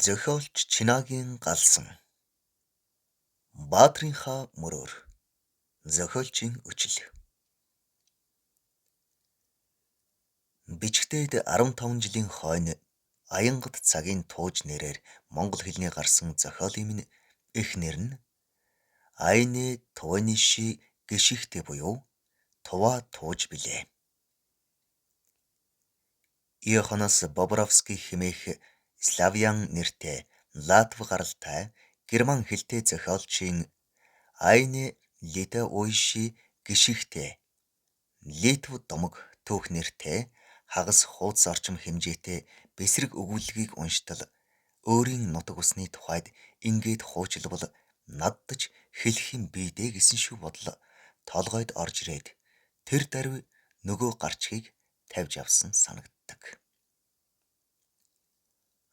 Зохиолч Чинагийн Галсан. Баатрынхаа мөрөөр. Зохиолчийн өчил. Бичгтээд 15 жилийн хойно Аянгат цагийн тууж нэрээр монгол хэлний гарсан зохиолын минь эх нэр нь Айне Туваниши Гишихтэй буюу Туваа тууж билээ. Иоханнес Бобровский хэмээх славян нэртэй латв гаралтай герман хэлтэй зохиолчийн Айне Литауиши Гишихте Литв домог түүх нэртэй хагас хуудас орчим хэмжээтэй бэсрэг өгүүллэгийг унштал өөрийн нутаг усны тухайд ингээд хуучилбал надад ч хэлэх юм бий дээ гэсэн шүү бодол толгойд орж ирээд тэр даруй нөгөө гарчгийг тавьж авсан санагддаг.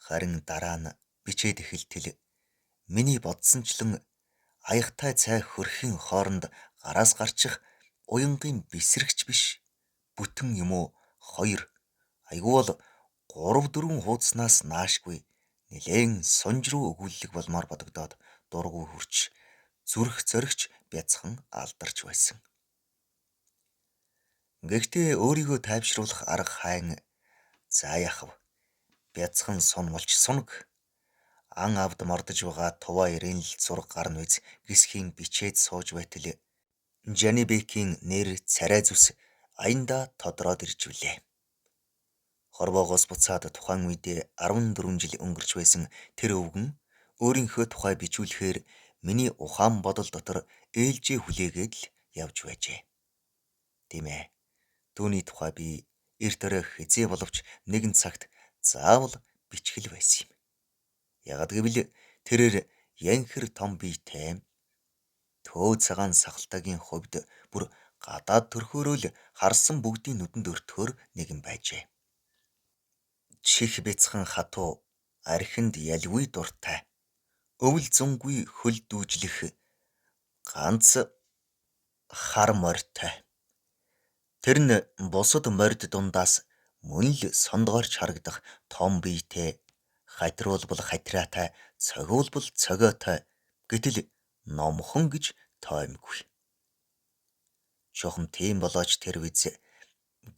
Харин дараа нь бичээд эхэлтэл миний бодсончлон аягтай цай хөрхийн хооронд гараас гарчих уянгийн бэсрэгч биш, бүтэн юм уу 2 аягүй бол 3 4 хуудаснаас наашгүй нэлээн сунжруу өгүүллэг болмоор бодогдоод дургүй хүрч зүрх зоригч бяцхан алдарч байсан. Гэхдээ өөрийгөө тайвшруулах арга хайн за яхав бяцхан сун болж сунг ан авд мордож байгаа туваа ирэн л зураг гарна биз гисхийн бичээд сууж байтал Жанибекийн нэр царай зүс аяндаа тодроод ирж билээ. Хорвоогоос буцаад тухайн үедээ 14 жил өнгөрч байсан тэр өвгөн өөрийнхөө тухай бичүүлэхээр миний ухаан бодол дотор ээлжээ хүлээгээд л явж байжээ. Тийм ээ. Түүний тухай би эрт орой хэзээ боловч нэгэн цагт заавал бичих л байсан юм. Яагаад гэвэл тэрээр янхэр том биетэй төө цагаан сахалтагийн хувьд бүр гадаад төрхөөрөө л харсан бүгдийн нүдэнд өртөхөөр нэгэн байжээ. Чих бяцхан хатуу архинд ялгүй дуртай. Өвөл зунгүй хөл дүүжлэх ганц хар морьтой. Тэр нь бусад морьд дундаас мөн л сондгоорч харагдах том биетэй, хатируулбал хатираатай, цогиулбал цогиотой, гэтэл номхон гэж тоомгүй. Чухам тийм болооч тэр биз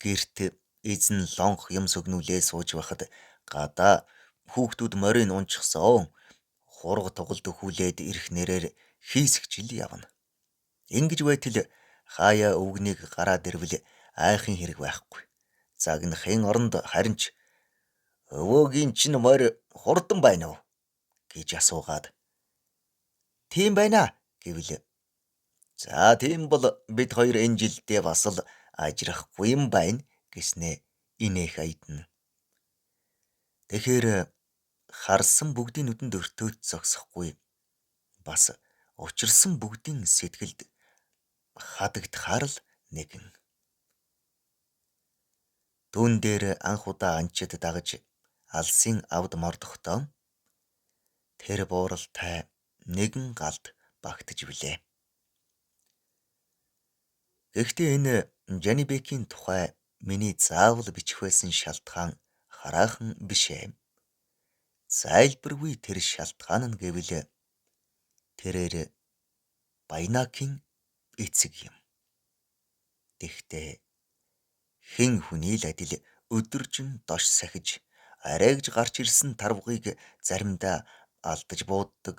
гэрт эзэн лонх юм сөгнүүлээ сууж байхад гадаа хүүхдүүд морийг унчихсан. Хурга тугалд өхүүлээд ирэх нэрээр хийсгчил явна. Ингэж байтал хаяа өвгнийг гараад ирвэл айхын хэрэг байхгүй. Загнахын оронд харин ч өвөөгийн чинь морь хурдан байна уу гэж асуугаад тийм байна гэвэл за тийм бол бид хоёр энэ жилдээ бас л ажрахгүй юм байна гэснээ инээх аядна. Тэгэхээр харсан бүгдийн нүдэнд өртөөж зогсохгүй бас учирсан бүгдийн сэтгэлд хадагдахаар л нэгэн. Түүн дээр анх удаа анчид дагаж алсын авд мордохдоо тэр бууралтай нэгэн галд багтаж билээ. Гэхдээ энэ Жанибекийн тухай миний заавал бичих байсан шалтгаан хараахан биш ээ. Зайлбаргүй тэр шалтгаан нь гэвэл тэрээр Баянакийн эцэг юм. Тэгтээ хэн хүний л адил өдөржин доош сахиж арайгж гарч ирсэн тарвгыг заримдаа алдаж бууддаг.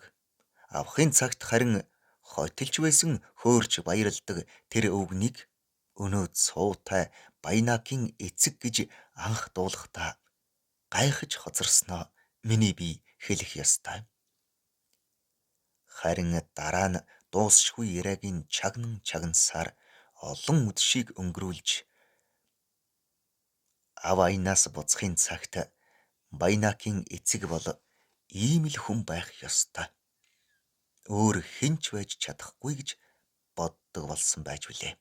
Авахын цагт харин хотилж байсан хөөрч баярладаг тэр өвгнийг өнөө цуутай Баянакийн эцэг гэж анх дуулахдаа гайхаж хоцорсноо миний бие хэлэх ёстой. Харин дараа нь дуусшгүй яриагийн чагнан чагнасаар олон үдшийг өнгөрүүлж ав аянаас буцахын цагт Баянакийн эцэг бол ийм л хүн байх ёстой. Өөр хэн ч байж чадахгүй гэж боддог болсон байж билээ.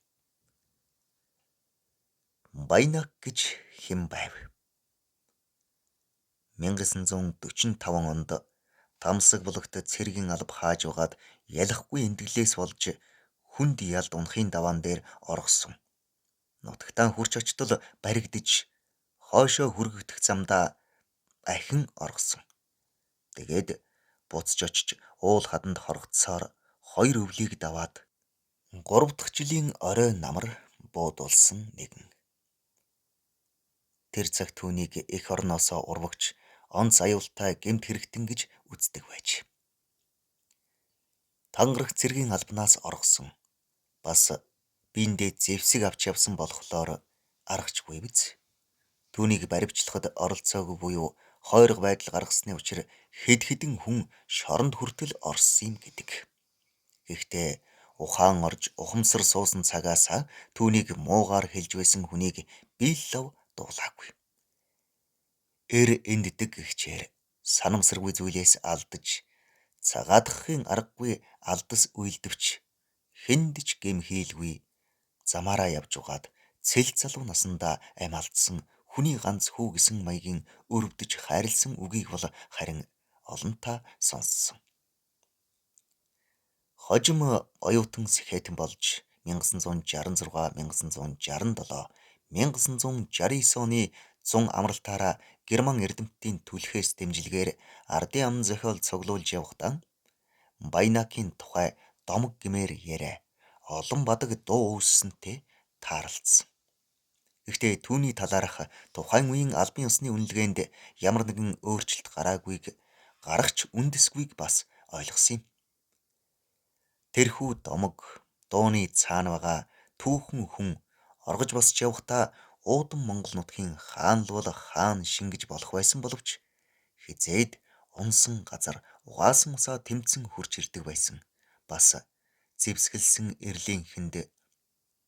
Баянак гэж хэн байв? 1945 онд Тамсаг булагт цэргийн алба хааж угаад ялахгүй эндэглээс болж хүнд ялд унахын даваан дээр оргосон. Нутагтаа хурч очтол баригдаж хойшоо хүргэгдэх замдаа ахин оргосон. Тэгээд буцаж очиж уул хаданд хоргоцсоор 2 өвлийг даваад 3 дахь жилийн орой намар буудулсан нэгэн. Тэр цаг түүнийг эх орноосоо урвагч онц аюултай гэмт хэрэгтэн гэж үздэг байж. Тангараг цэргийн албанаас оргосон. Бас биендээ зэвсэг авч явсан болохоор аргачгүй биз. Түүнийг баривчлахад оролцоогүй буюу хойрог байдал гаргасны учир хэд хэдэн хүн шоронд хүртэл орсон юм гэдэг. Гэхдээ ухаан орж ухамсар суусан цагаас түүнийг муугаар хэлж байсан хүнийг би л лав дуулаагүй. Эр энддэг гэгчээр санамсаргүй зүйлээс алдаж цагаатгахын аргагүй алдас үйлдэвч хэнд ч гэм хийлгүй замаараа явж угаад цэл залуу насандаа амь алдсан хүний ганц хүү гэсэн маягийн өрөвдөж хайрлсан үгийг бол харин олонтаа сонссон. Хожим оюутан сэхэтэн болж 1966, 1967, 1969 оны зун амралтаараа Герман эрдэмтдийн түлхээс дэмжлэгээр ардын аман зохиол цуглуулж явахдаа Баянакийн тухай домог гэмээр яриа олон бадаг дуу үүссэнтэй тааралдсан. Гэхдээ түүний талаарх тухайн үеийн албан ёсны үнэлгээнд ямар нэгэн өөрчлөлт гараагүйг гарах ч үндэсгүйг бас ойлгосон юм. Тэрхүү домог дууны цаана байгаа түүхэн хүн оргож босч явахдаа уудам Монгол нутгийн хаан л бол хаан шингэж болох байсан боловч хизээд унсан газар угаасан усаа тэмцэн хурж ирдэг байсан. Бас зэвсгэлсэн эрлийн хүнд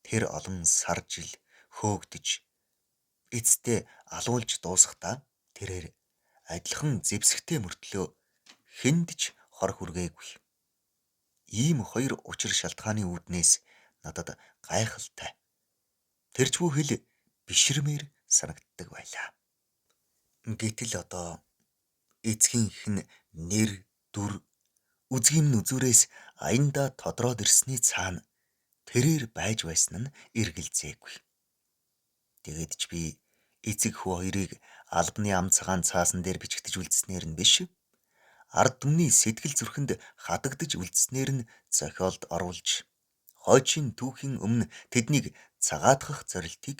тэр олон сар жил хөөгдөж эцэстээ алуулж дуусахдаа тэрээр адилхан зэвсэгтэй мөртлөө хүнд ч хор хүргээгүй. Ийм хоёр учир шалтгааны үүднээс надад гайхалтай. Тэр ч бүхэл бишрмээр санагддаг байлаа. Гэтэл одоо эцгийнх нь нэр дүр үзгийн нь үзүүрээс аяндаа тодроод ирсний цаана тэрээр байж байсан нь эргэлзээгүй. Тэгээд ч би эцэг хүү хоёрыг албаны ам цагаан цаасан дээр бичигдэж үлдснээр нь биш, ард түмний сэтгэл зүрхэнд хадагдаж үлдснээр нь зохиолд оруулж хойчийн түүхийн өмнө тэднийг цагаатгах зорилтыг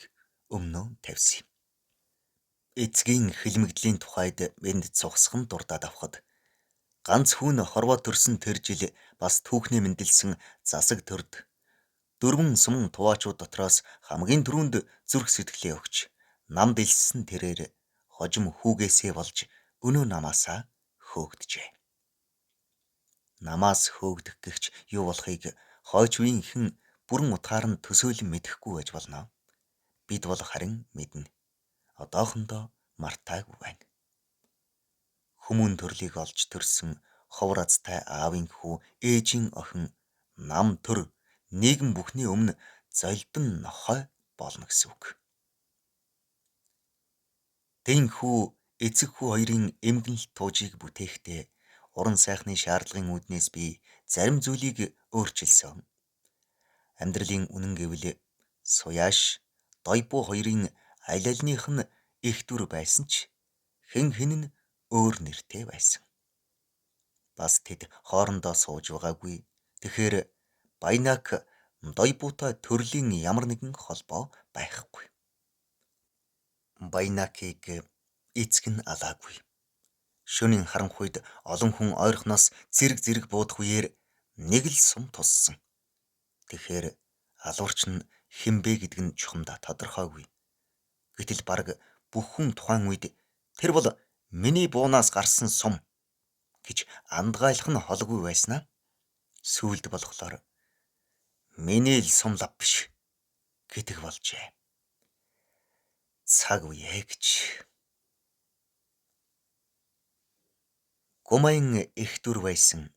өмнөө тавьсан юм. Эцгийн хилмигдлийн тухайд энд цугсхан дурдаад авахад ганц хүн хорвоо төрсөн тэр жил бас түүхний мэндэлсэн засаг төрд 4 суман туваачууд дотроос хамгийн түрүүнд зүрх сэтгэлээ өгч намд элссэн тэрээр хожим хүүгээсээ болж өнөө намаасаа хөөгдөжээ. Намаас хөөгдөх гэгч юу болохыг хойч үеийнхэн бүрэн утгаар нь төсөөлөн мэдэхгүй байж болно. Бид бол харин мэднэ. Одоохондоо мартаагүй байна. Хүмүүн төрлийг олж төрсөн ховор азтай аавын хүү ээжийн охин нам төр нийгэм бүхний өмнө золбин нохой болно гэсэн үг. Тэнхүү эцэг хүү хоёрын эмгэнэлт туужийг бүтээхдээ уран сайхны шаардлагын үүднээс би зарим зүйлийг өөрчилсөн. Амьдралын үнэн гэвэл Суяаш, Дойбуу хоёрын аль альных нь их дүр байсан ч хэн хэн нь өөр нэртэй байсан. Бас тэд хоорондоо сууж байгаагүй. Тэгэхээр Баянак Дойбуутай төрлийн ямар нэгэн холбоо байхгүй. Баянакийг эцэг нь алаагүй. Шөнийн харанхуйд олон хүн ойрхоноос зэрэг зэрэг буудах үеэр нэг л сум туссан. Тэгэхээр алуурч нь хэн бэ гэдэг нь чухамдаа тодорхойгүй. Гэтэл бараг бүх хүн тухайн үед тэр бол миний буунаас гарсан сум гэж андгайлах нь холгүй байснаа сүүлд болохоор миний л сум лав биш гэдэг болжээ. Цаг үе гэж. Гумайн их дүр байсан.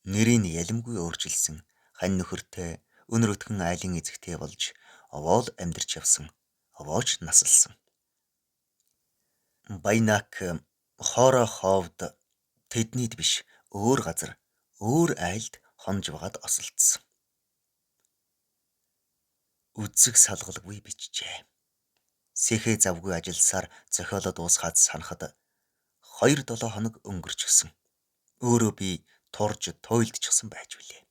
Нэрийг ялимгүй өөрчилсөн хань нөхөртэй өнөр өтгөн айлын эзэгтэй болж овоол амьдарч явсан. Овооч насалсан. Баянак хоороо ховд тэднийд биш өөр газар өөр айлд хонж байгаад осолдсон. Үзэг салгалгүй бичжээ. Сэхээ завгүй ажилласаар зохиолоо дуусгаад санахад 2-7 хоног өнгөрчихсөн. Өөрөө би турж туйлдчихсан байж билээ.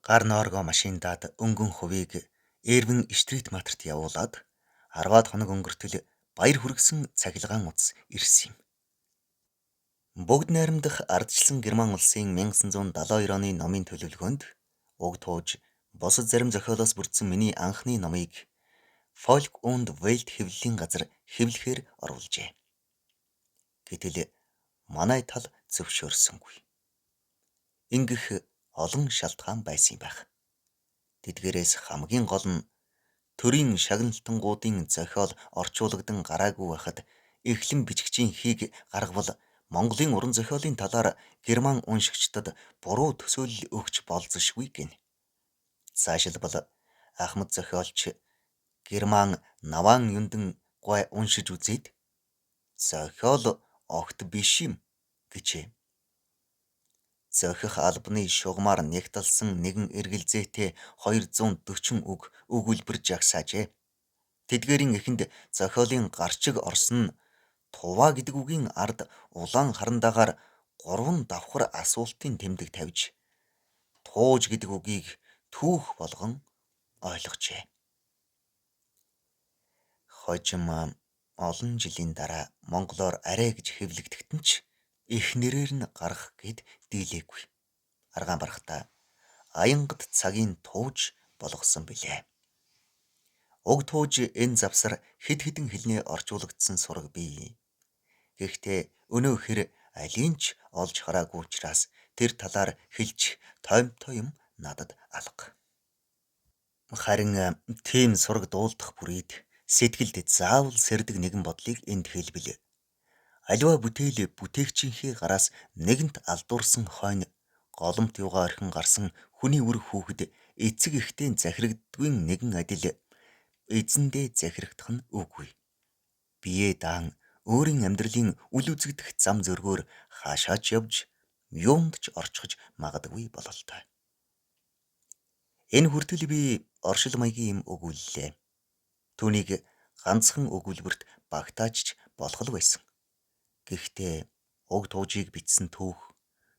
Гар нооргоо машиндаад өнгөн хувийг Эрвин Стрит Матерт явуулаад 10-аад хоног өнгөртөл баяр хүргэсэн цахилгаан утас ирсэн юм. Бүгд найрамдах ардчилсан Герман улсын 1972 оны номын төлөвлөгөөнд уг тууж бусад зарим зохиолоос бүрдсэн миний анхны номыг Folk und Welt хэвлэлийн газар хэвлэхээр оруулжээ. Гэтэл манай тал зөвшөөрсөнгүй. Ингэх олон шалтгаан байсан юм байх. Тэдгээрээс хамгийн гол нь төрийн шагналтангуудын зохиол орчуулагдан гараагүй байхад эхлэн бичигчийн хийг гаргавал Монголын уран зохиолын талаар герман уншигчдад буруу төсөөлөл өгч болзошгүй гэнэ. Цаашилбал Ахмад зохиолч герман Наван юндан гуай уншиж үзээд зохиол огт биш юм гэжээ. Зохих албаны шугамар нягталсан нэгэн эргэлзээтэй 240 үг өгүүлбэр жагсаажээ. Тэдгээрийн эхэнд зохиолын гарчиг орсон нь Туваа гэдэг үгийн ард улаан харандаагаар 3 давхар асуултын тэмдэг тавьж тууж гэдэг үгийг түүх болгон ойлгожээ. Хожим олон жилийн дараа монголоор арай гэж хэвлэгдэхэд нь ч их нэрээр нь гаргах гээд дийлээгүй. Аргаан барахтаа аянгад цагийн тууж болгосон билээ. Уг тууж энэ завсар хэд хэдэн хэлнээ орчуулагдсан сураг бий. Гэхдээ өнөө хэр алийн ч олж хараагүй учраас тэр талаар хэлж тоймтой юм надад алга. Харин тийм сураг дуулдах бүрийд сэтгэлд заавал сэрдэг нэгэн бодлыг энд хэлбэл. Аливаа бүтээл бүтээгчийнхээ гараас нэгэнт алдуурсан хойно голомт юугаа орхин гарсан хүний үр хүүхэд эцэг эхтэй захирагддаггүй нэгэн адил эзэндээ захирагдах нь үгүй. Бие даан өөрийн амьдралын үл үзэгдэх зам зөргөөр хаашаач явж юунд ч орчихож магадгүй бололтой. Энэ хүртэл би оршил маягийн юм өгүүллээ. Түүнийг ганцхан өгүүлбэрт багтааж ч болох л байсан. Гэхдээ уг туужийг бичсэн түүх,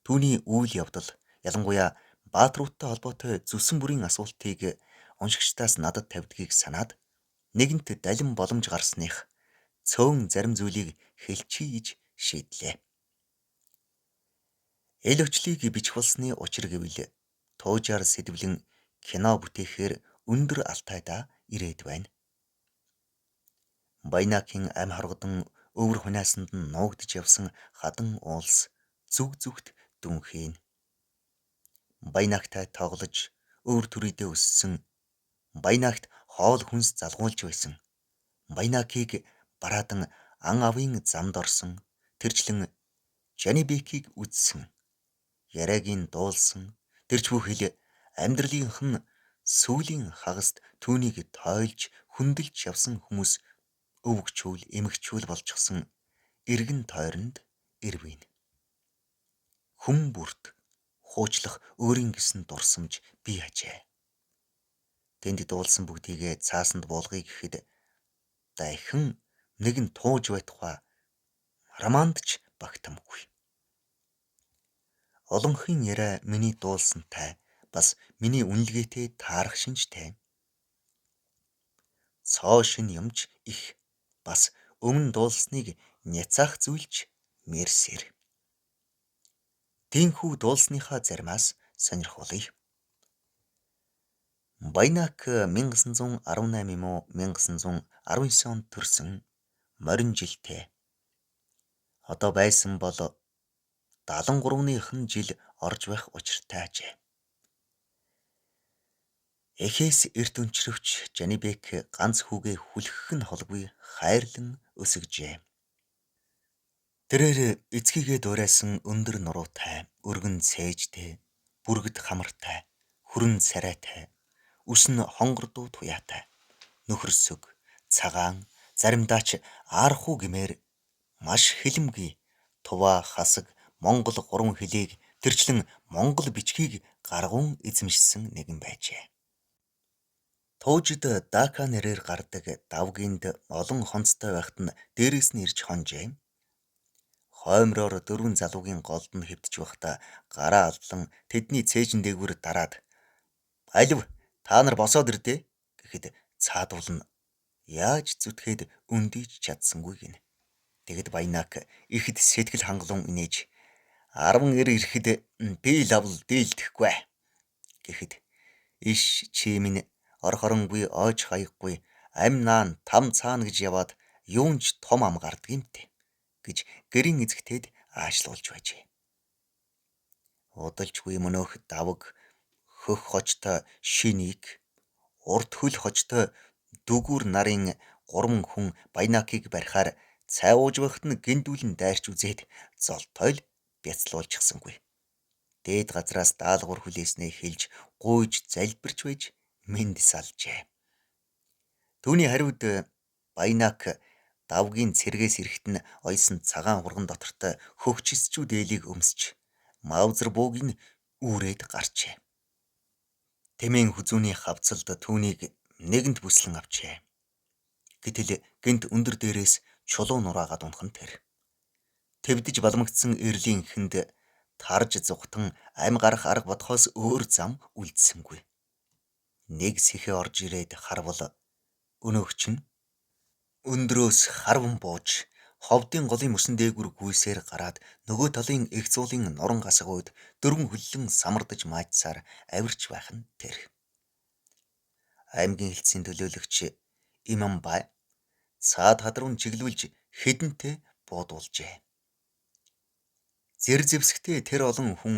түүний үйл явдал, ялангуяа бааtruудтай холбоотой зүсэн бүрийн асуултыг уншигчдаас надад тавьдгийг санаад нэгэнт далин боломж гарсных цөөн зарим зүйлийг хэлчихье гэж шийдлээ. Эл өчлийг бичих болсны учир гэвэл туужаар сэдвлэн кино бүтээхээр өндөр алтайдаа ирээд байна. Баянакийн ам хоргодон өвөр хуниасанд нь нуугдж явсан хадан уулс зүг зүгт дүнхийн. Баянактай тоглож өвөр түрийдээ өссөн. Баянакт хоол хүнс залгуулж байсан. Баянакийг бараадан ан авын замд орсон. Тэрчлэн Жанибекийг үзсэн. Яриагийн дуулсан. Тэрч бүхэл амьдралынх нь сүүлийн хагаст түүнийг тойлж хүндэлж явсан хүмүүс өвгчүүл эмгчүүл болчихсон эргэн тойронд ирвэн. Хүн бүрт хуучлах өөрийн гэсэн дурсамж бий ажээ. Тэнд дуулсан бүгдийгээ цаасанд буулгая гэхэд дахин нэгэн тууж байтугай романд ч багтамгүй. Олонхын яриа миний дуулсантай бас миний үнэлгээтэй таарах шинжтэй. Цоо шин юмч их бас өмнө дуулсныг няцаах зүйлч мэрсэр. Тинхүү дуулсныхаа заримаас сонирхуулъя. Баянак 1918 юм уу 1919 онд төрсөн морин жилтэй. Одоо байсан бол 73-ныхан жил орж байх учиртай ажээ. Эхээс эрт өнчрөвч Жанибек ганц хүүгээ хүлхэх нь холгүй хайрлан өсгөжээ. Тэрээр эцгийгээ дуурайсан өндөр нуруутай, өргөн цээжтэй, бүргэд хамартай, хүрэн царайтай, үс нь хонгордуу туяатай, нөхөрсөг, цагаан, заримдаа ч аархуу гэмээр маш хилэмгий Тува, Хасаг, Монгол гурван хэлийг тэрчлэн монгол бичгийг гаргуун эзэмшсэн нэгэн байжээ. Туужид Дака нэрээр гардаг давгинд олон хонцтой байхад нь дээрээс нь ирж хонжээ. Хоймроор 4 залуугийн голд нь хэвтэж байхдаа гараа алдлан тэдний цээжин дээгүүр дараад "Алив, та нар босоод ирдээ" гэхэд цаадуул нь яаж зүтгээд өндийж чадсангүй гинэ. Тэгэд Баянак ихэд сэтгэл хангалуун инээж 10 эр ирэхэд би лавл дийлдэхгүй гэхэд иш чи минь орхоронгүй ойж хаяггүй ам наан там цаана гэж яваад юунч том ам гардаг юмтэй гэж гэрийн эзэгтэд аашлуулж байжээ. Удалжгүй мөнөөх давг хөх хожтой шинийг урд хөл хожтой дүгүр нарын 3 хүн Баянакийг барихаар цай ууж байхад нь гиндүүлэн дайрч үзээд золтойл бяцлуулчихсангүй. Дээд газраас даалгавар хүлээснээ хэлж гуйж залбирч байж мэнд салжээ. Түүний хариуд Баянак давгийн цэргээс ирэхэд нь оёсон цагаан хурган дотортой хөгчсчүүд ээлийг өмсч маузер бууг нь үүрээд гарчээ. Тэмээн хүзүүний хавцалд түүнийг нэгэнт бүслэн авчээ. Гэтэл гинт өндөр дээрээс чулуу нураагаад унах нь тэр. Твдэж балмагдсан эрлийн хэнд тарж зүхтан ам гарах арга бодхоос өөр зам үлдсэнгүй. Нэг сэхэ орж ирээд харвал өнөөгч нь өндрөөс харван бууж ховдын голын мөсөн дээгүр гүйсээр гараад нөгөө талын эх зуулын нуран гасгууд 4 хөллөн самардаж маажсаар авирч байх нь тэр. Аймгийн хэлтсийн төлөөлөгч Имам бай цаад хад руу чиглүүлж хэдэнтэй буудуулжээ. Зэр зэвсэгтэй тэр олон хүн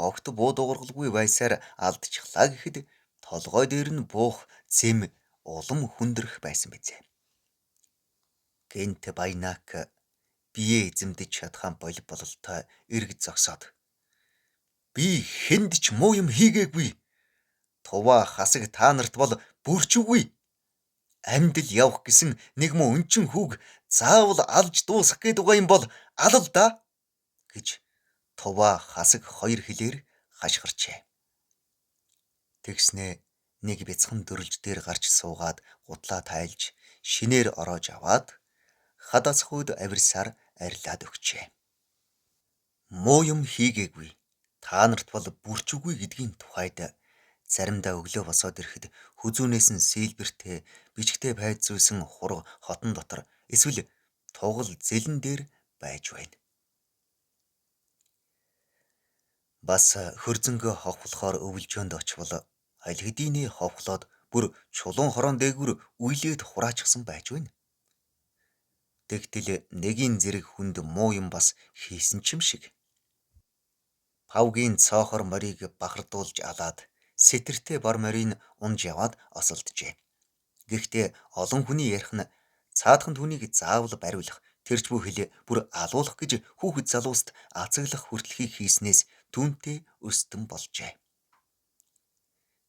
огт буу дуугаргалгүй байсаар алдчихлаа гэхэд толгой дээр нь буух зэм улам хүндрэх байсан биз. Гэнт Баянак бие эзэмдэж чадхаа боль бололтой эргэж зогсоод би хэнд ч муу юм хийгээгүй. Туваа хасаг та нарт бол бүрчүгүй. Амьд л явах гэсэн нэг муу өнчин хүүг заавал алж дуусгах гээд байгаа юм бол алал да гэж туваа хасаг хоёр хэлээр хашгирчээ. Тэгснээ нэг бяцхан дөрөлж дээр гарч суугаад гутлаа тайлж шинээр ороож аваад хадасхуйд авирсаар арилаад өгчээ. Муу юм хийгээгүй. Та нарт бол бүрчүгүй гэдгийн тухайд заримдаа өглөө босоод ирэхэд хүзүүнээс нь сэлбэртэй бичгтээ пайдзуулсан хург хотон дотор эсвэл тугал зэлэн дээр байж байна. Бас хөрзөнгөө ховхлохоор өвлжөөнд очвол аль хэдийнэ ховхлоод бүр чулуун хорон дээгүр үйлээд хураачихсан байж байна. Тэгтэл нэгийн зэрэг хүнд муу юм бас хийсэн ч юм шиг. Павгийн цоохор морийг бахардуулж алаад сэтэртэй бор морийг унж яваад осолджээ. Гэхдээ олон хүний ярих нь цаадхан түүнийг заавал бариулах, тэрч бүхэл бүр алуулах гэж хүүхэд залууст ацаглах хүртлэхийг хийснээс түүнтэй өстөн болжээ.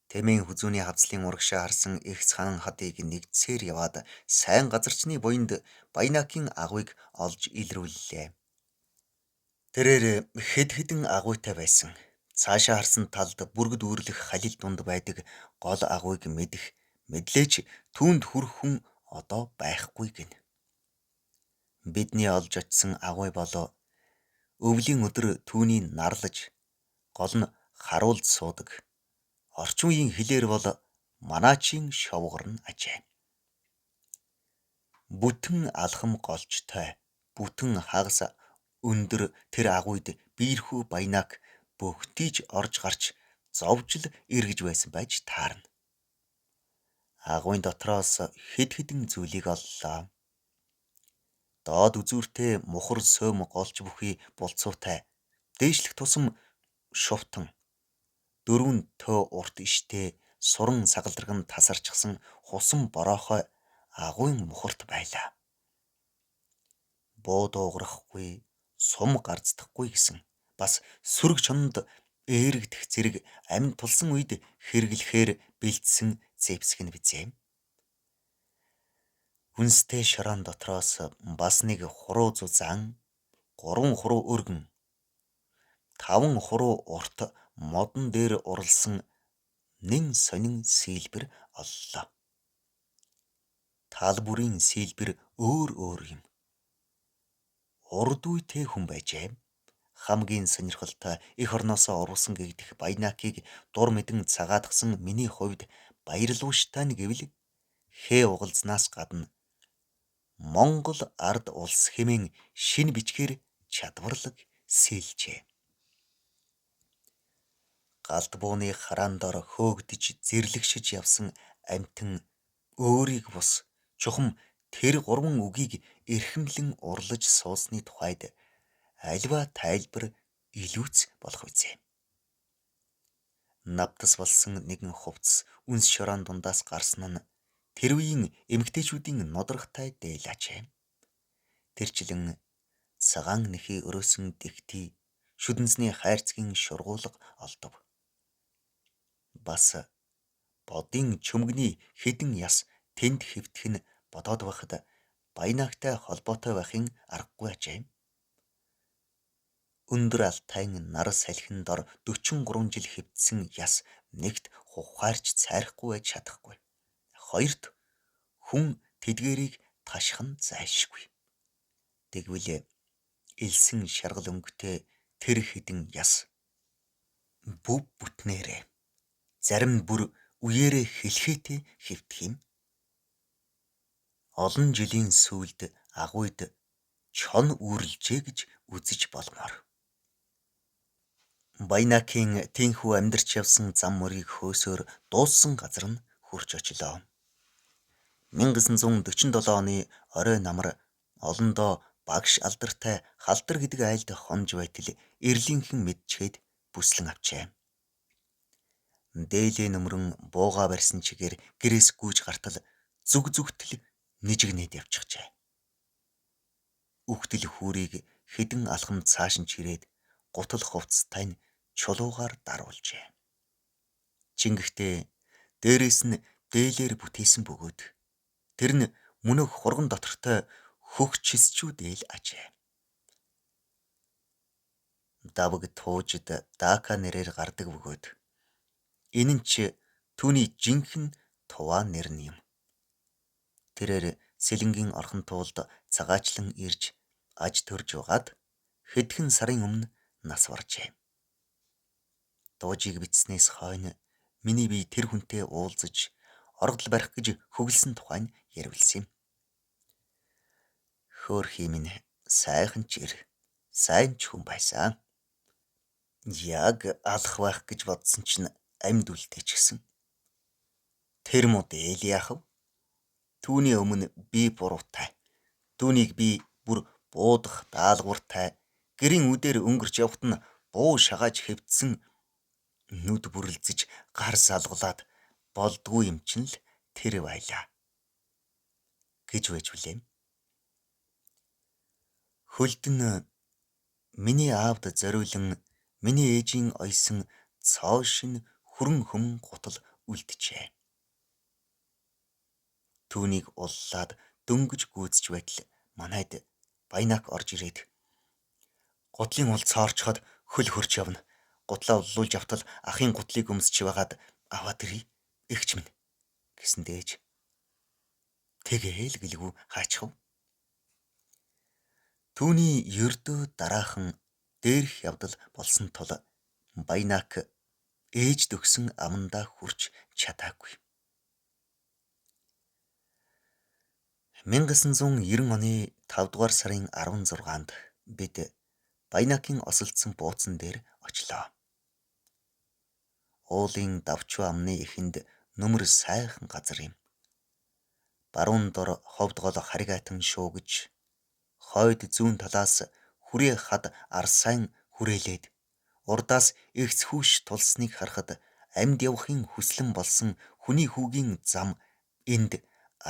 Тэмээн хүзүүний хавцлын урагшаа харсан эгц хаан хадыг нэгдсээр яваад сайн газарчны буянд Баянакийн агуйг олж илрүүллээ. Тэрээр хэд хэдэн агуйтай байсан. Цаашаа харсан талд бүргэд үүрлэх халил дунд байдаг гол агуйг мэдэх мэдлээч түүнд хүрэх хүн одоо байхгүй гэнэ. Бидний олж очсон агуй болоо өвлийн өдөр түүний нарлаж гол нь харуулд суудаг. Орчин үеийн хэлээр бол манаачийн шовгор нь ажээ. Бүтэн алхам голчтой, бүтэн хагас өндөр тэр агуйд биерхүү Баянак бөхтийж орж гарч зовж л эргэж байсан байж таарна. Агуйн дотроос хэд хэдэн зүйлийг оллоо. Доод үзүүртэй мухар сойм голч бүхий булцуутай дээшлэх тусам шувтан 4 төө урт иштэй суран сагалдраг нь тасарчихсан хусан бороохой агуйн мухарт байлаа. Буу дуугарахгүй, сум гарцдахгүй гэсэн бас сүрэг чононд ээрэгдэх зэрэг амьд тулсан үед хэрэглэхээр бэлдсэн зэвсэг нь бизээ. Хүнстэй шороон дотроос бас нэг хуруу зузаан, 3 хуруу өргөн, 5 хуруу урт модон дээр уралсан нэн сонин сэлбэр оллоо. Тал бүрийн сэлбэр өөр өөр юм. урд үетэй хүн байжээ. Хамгийн сонирхолтой эх орноосоо урвсан гэгдэх Баянакийг дур мэдэн цагаатгсан миний хувьд баярлууштай нь гэвэл хээ угалзнаас гадна Монгол ард улс хэмээн шинэ бичгээр чадварлаг сэлжээ. Галд бууны хараан дор хөөгдөж зэрлэгшиж явсан амьтан өөрийг бус чухам тэр гурван үгийг эрхэмлэн урлаж суусны тухайд альва тайлбар илүүц болох үзээ. Навтас болсон нэгэн хувцас үнс шорон дундаас гарсан нь тэр үеийн эмэгтэйчүүдийн нудрагтай дээлажээ. Тэрчлэн цагаан нэхий өрөөсөн дэгтий шүдэнсний хайрцгийн шургуулга олдов. Бас бодын чөмгөний хэдэн яс тэнд хэвтэх нь бодоод байхад Баянагтай холбоотой байхын аргагүй ажээ. Өндөр алтайн нар салхин дор 43 жил хэвтсэн яс нэгт хухаарч цайрахгүй байж чадахгүй. Хоёрт хүн тэдгэрийг ташхан зайлшгүй. Тэгвэл элсэн шаргал өнгөтэй тэр хэдэн яс бүв бүтнээрээ зарим нь бүр үеэрээ хэлхээтэй хэвтэх юм. Олон жилийн сүүлд агуйд чон үүрлжээ гэж үзэж болмоор. Баянакийн тийнхүү амьдарч явсан зам мөрийг хөөсөөр дууссан газар нь хүрч очлоо. 1947 оны орой намар олондоо багш алдартай Халдар гэдэг айлд хонж байтал эрлийнхэн мэдчихэд бүслэн авчээ. Дээлээ нөмрөн буугаа барьсан чигээр гэрээс гүйж гартал зүг зүгтэл нижигнээд явчихжээ. Үхтэл хүүрийг хэдэн алхам цааш нь чирээд гутал хувцастай нь чулуугаар даруулжээ. Чингэхдээ дээрээс нь дээлээр бүтээсэн бөгөөд тэр нь мөнөөх хурган дотортой хөх чисчүү дээл ажээ. Давг туужид дака нэрээр гардаг бөгөөд энэ нь ч түүний жинхэнэ туваа нэр нь юм. Тэрээр Сэлэнгийн орхон туулд цагаачлан ирж аж төрж угаад хэдхэн сарын өмнө нас баржээ. Дуужийг бичснээс хойно миний бие тэр хүнтэй уулзаж оргодол барих гэж хөглөсөн тухай нь ярилсан юм. Хөөрхий минь сайхан ч ир, сайн ч хүн байсан. Яг алах байх гэж бодсон чинь амьд үлдээчихсэн. Тэр муу дээл яах вэ? Түүний өмнө би буруутай. Түүнийг би бүр буудах даалгавартай. Гэрийн үдээр өнгөрч явхад нь буу шагааж хэвтсэн нүд бүрлзэж гар салгуулад болдгүй юм чинь л тэр байлаа гэж байж хүлээн. Хөлдөн миний аавд зориулан миний ээжийн ойсон цоо шин хүрэн хөмөн гутал үлджээ. Түүнийг уллаад дөнгөж гүйцэж байтал манайд Баянак орж ирээд гутлын ул цоорчход хөл хөрч явна. Гутлаа уллуулж автал ахын гутлыг өмсч байгаад аваад ирье. Эгч минь гэсэн дээж. Тэгээл гэлгүй хаачихв. Түүний ердөө дараахан дээрх явдал болсон тул Баянак ээж дөгсөн амандаа хүрч чадаагүй. 1990 оны 5 дугаар сарын 16-нд бид Баянакийн осолдсон бууцан дээр очлоо. Уулын давчуу амны эхэнд нүмер сайхан газар юм. Баруун дор ховд гол харигайтан шуугиж, хойд зүүн талаас хүрээ хад арсайн хүрээлээд урдаас эгц хүүш тулсныг харахад амьд явахын хүслэн болсон хүний хүүгийн зам энд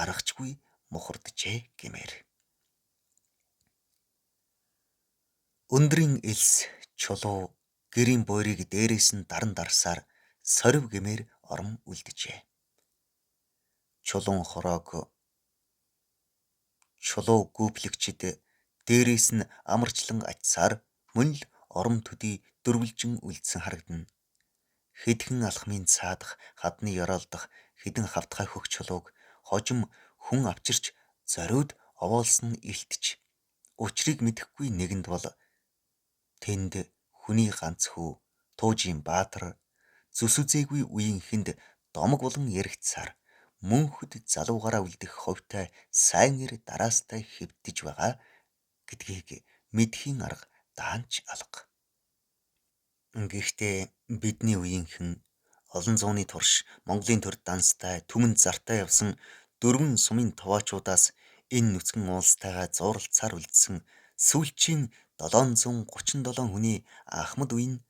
аргачгүй мухарджээ гэмээр. Өндрийн элс чулуу гэрийн буйрыг дээрээс нь даран дарсаар сорив гэмээр орон үлджээ. Чулуун хороог чулуу гүплэгчид дээрээс нь амарчлан ачсаар мөн л орон төдий дөрвөлжин үлдсэн харагдана. Хэдхэн алхмын цаадах хадны ёроолдох хэдэн хавтгай хөх чулууг хожим хүн авчирч зориуд овоолсон нь илтж Учрыг мэдэхгүй нэгэнд бол тэнд хүний ганц хүү Туужийн Баатар зүс үзээгүй үеийнхэнд домог болон яригдсаар мөнхөд залуугаараа үлдэх хувьтай сайн эр дараастай хэвтэж байгаа гэдгийг мэдэхийн арга даанч алга. Гэхдээ бидний үеийнхэн олон зууны турш Монголын төр данстай түмэн зартай явсан дөрвөн сумын таваачуудаас энэ нүцгэн уулстайгаа зууралцаар үлдсэн сүүлчийн 737 хүний ахмад үе нь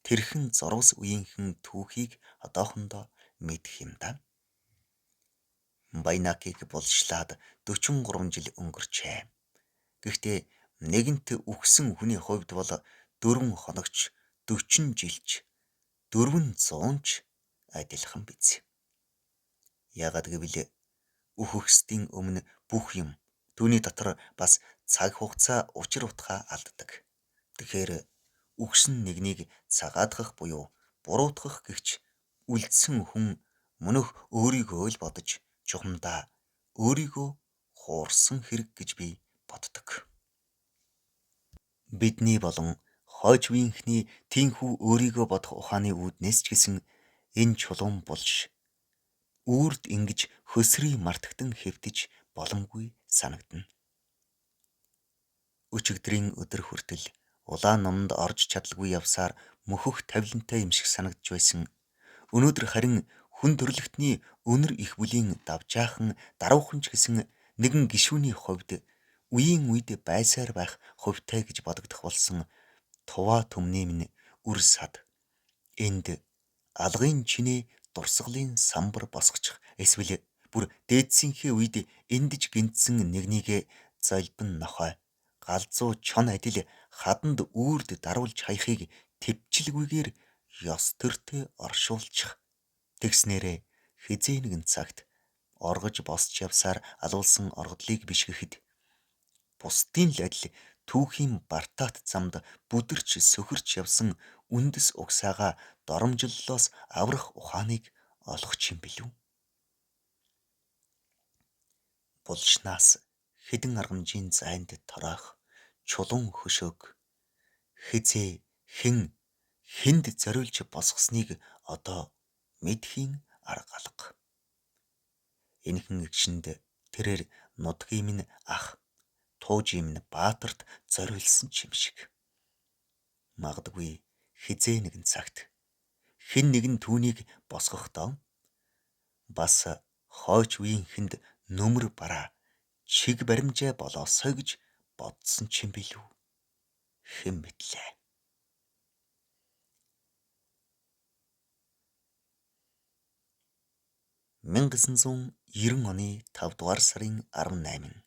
тэрхэн зурвас үеийнхэн түүхийг одоохондоо мэдэх юм да. Баянакийг булшлаад 43 жил өнгөрчээ. Гэхдээ нэгэнт үхсэн хүний хувьд бол 4 хоногч 40 жилч 400 ч адилхан биз. Яагаад гэвэл үхөхсдийн өмнө бүх юм түүний дотор бас цаг хугацаа учир утгаа алддаг. Тэгэхээр үхсэн нэгнийг цагаатгах буюу буруутгах гэгч үлдсэн хүн мөнөх өөрийгөө л бодож чухамдаа өөрийгөө хуурсан хэрэг гэж би боддог. Бидний болон хойч үеийнхний тийхүү өөрийгөө бодох ухааны үүднээс ч гэсэн энэ чулуун булш үрд ингэж хөсрий мартагдан хэвтэж боломгүй санагдана. Өчигдрийн өдөр хүртэл улаан номонд орж чадалгүй явсаар мөхөх тавилантай юм шиг санагдж байсан. Өнөөдөр харин хүн төрөлхтний өнөр их бүлийн давжаахан даруухан ч гэсэн нэгэн гишүүний хувьд үеийн үед байсаар байх хувьтай гэж бодогдох болсон туваа түмний минь үр сад энд алгын чинээ дурсгалын самбар босгочих эсвэл бүр дээдсийнхээ үед эндэж гинтсэн нэгнийг золбин нохой галзуу чон адил хаданд үүрд даруулж хаяхыг тэвчлгүйгээр ёс төртөө оршуулчих. Тэгснээрээ хэзээ нэгэн цагт оргож босч явсаар алуулсан оргодлыг бишгэхэд бусдын л адил түүхийн бартаат замд бүдэрч сөхөрч явсан үндэс угсаагаа доромжлолоос аврах ухааныг олох юм билүү? Булшнаас хэдэн аргамжийн зайнд тороох чулуун хөшөөг хэзээ хэн хэнд зориулж босгосныг одоо мэдэхийн арга алга. Энэхэн эгшинд тэрээр нутгийн минь ах Туужийн минь Баатарт зориулсан ч юм шиг. Магадгүй хэзээ нэгэн цагт хэн нэгэн түүнийг босгохдоо бас хойч үеийнхэнд нөмөр бараа чиг баримжаа болоосой гэж бодсон ч юм билүү. Хэн мэдлээ. 1990 оны 5 дугаар сарын 18.